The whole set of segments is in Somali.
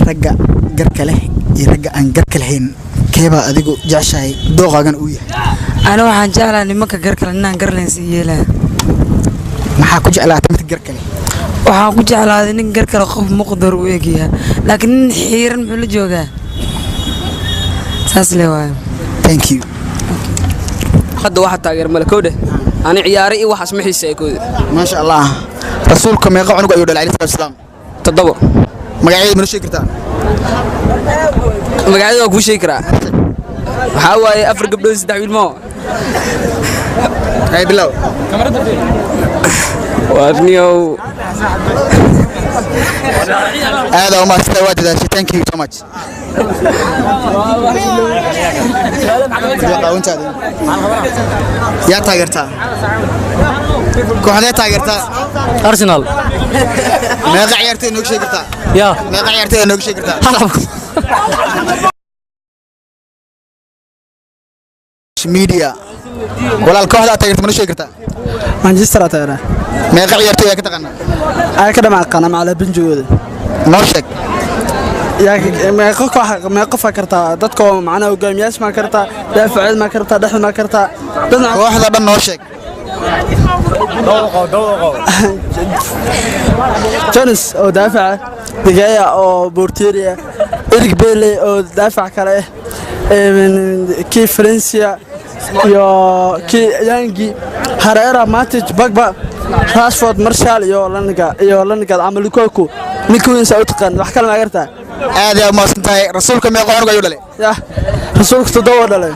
Ragga garka leh iyo ragga aan garka lahayn, keebaa adigu jeceshahay, dooqaagan uu yahay? Ana waxaan jeclahay nimanka garkale. Ninaan garlayn si yeelaa. Maxaa ku jeclaatay midka garka leh? Waxaan ku jeclaaday nin garkale qof muqdar u egyahay, laakiin nin xiiran muxuu la joogaa? Saas le waayo. Thank you. Hadda waxa taageer male kowdhe, ani ciyaaray iyo waxaas ma xiiseeya kowde. Maasha Allah. Rasuulka meeqa cunug ayuu dhalay, alayhi salaatu wasalaam? 7. Magacyada mana sheegi kartaa? Magacyada waa kuu sheegi karaa. Waxaa waaye 4 gabdhood, 3 wiil moo. Hay, bilow. Waarniyow. Aad aa umahadsantahay, waa dadaashay. Thank you so much. Qaawintaada. Yaa taageertaa? Kooxdee taageertaa? Arsenal. Meeqa ciyaartoy nooga sheegi kartaa? Ya. Meeqa ciyaartoy nooga sheegi kartaa? Media, walaal, kooxda aad taageerta mana sheegi kartaa? Manchester aa taageeraa. Meeqa ciyaartoy ayaa ka taqaanaa? Ay ka dhama aqaana macala benjigooda. Noo sheeg. Yaa meeqa koox, meeqa qof aa kartaa? Dadka oo macnaha hogaamiyaasha maa kartaa, daafaceed maa kartaa, dhexda maa kartaa, dadna? Kooxda dhan noo sheeg. Jones oo daafaca, De Gea oo boorteeri ah, Eric Bailly oo daafac kale ah, kii Valencia iyo kii Yangi, Herrera, Matic, Pogba, Rashford, Martial iyo Lingard ama Lukaku, ninka weyn saa u taqaan. Wax kale ma gartaa? Aad ayaa umahadsan tahay. Rasuulka meeqa cunug ayuu dhalay? Yah, rasuulka 7 dhalay.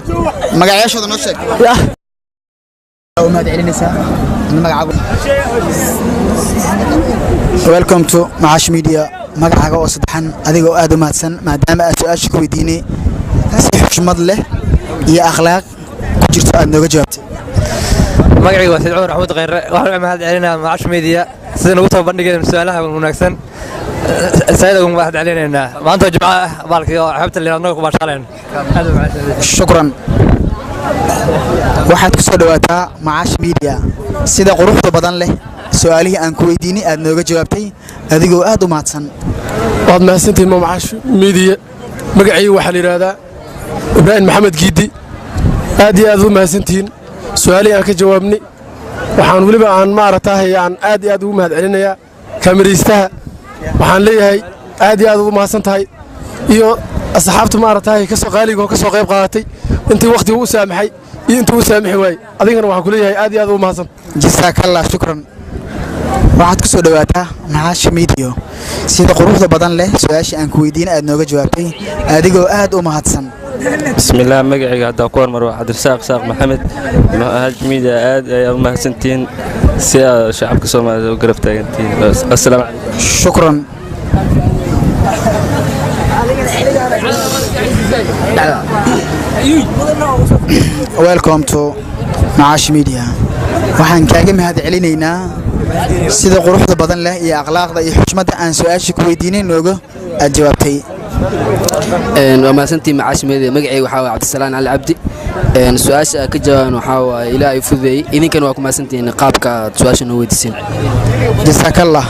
Magacayaashooda noo sheeg. Yah. Mahad celinaysaa magacaagu? Welcome to Macash Media. Magacaaga oo saddexan, adiga oo aad u mahadsan, maadaama aad su-aasha ku weydiinay si xushmad leh iyo akhlaaq ku jirto aad nooga jawaabtay. Magacayga waa Said Cumar Axmed Kheyre. Waxaan u mahad celinayaa Macash Media sida nagu soo bandhigeen su-aalaha wanaagsan. Said ugu mahad celinaynaa. Maanta oo jimco ah baalkii oo xeebta liin annaga ku baashaaleen. Aad u mahadsanid. Shukran. Waxaad ku soo dhawaataa Macash Media. Sida quruxda badan leh su-aalihii aan ku weydiinay aad nooga jawaabtay, adigoo aad u mahadsan. Waad mahadsantihiin, Macash Media. Magacayga waxaa la yidhaahdaa Ibraahim Maxamed Giidi. Aad iyo aad u mahadsantihiin su-aalihii aan ka jawaabnay. Waxaan weliba aan maaragtahay aan aad iyo aad ugu mahad celinayaa kaamiraystaha. Waxaan leeyahay aad iyo aad ugu mahadsan tahay, iyo asxaabta maaragtahay kasoo qaaliga oo ka soo qayb qaadatay, intii wakhtiga u saamaxay iyo intuu u saamixi waayey. Adigana waxaan ku leeyahay aad iyo aad ugu mahadsan. Jasaakallah, shukran. Waxaad ku soo dhawaataa Macash Media. Sida quruxda badan leh su-aashii aan ku weydiinay aad nooga jawaabtay, adigoo aad u mahadsan. Bismillaah, magacayga haddaa ku hormar waa Cabdirasaaq Saaq Maxamed. Macash Media, aad ayaa u mahadsantihiin si aad shacabka Soomaalida u garab taagantihiin. Assalaamu calaykum. Shukran. Welcome to Macash Media. Waxaan kaaga mahad celinaynaa sida quruxda badan leh iyo akhlaaqda iyo xushmadda aan su-aasha ku weydiinay nooga aad jawaabtay. Waa mahadsantii, Macaash Media. Magacayga waxaa waye Cabdisalaan Cali Cabdi. Su-aasha aad ka jawaaban waxaa waaye Ilaahay fududeeyey. Idinkana waa ku mahadsantihiin qaabka aad su-aasha noo weydiiseen. Jasaakallah.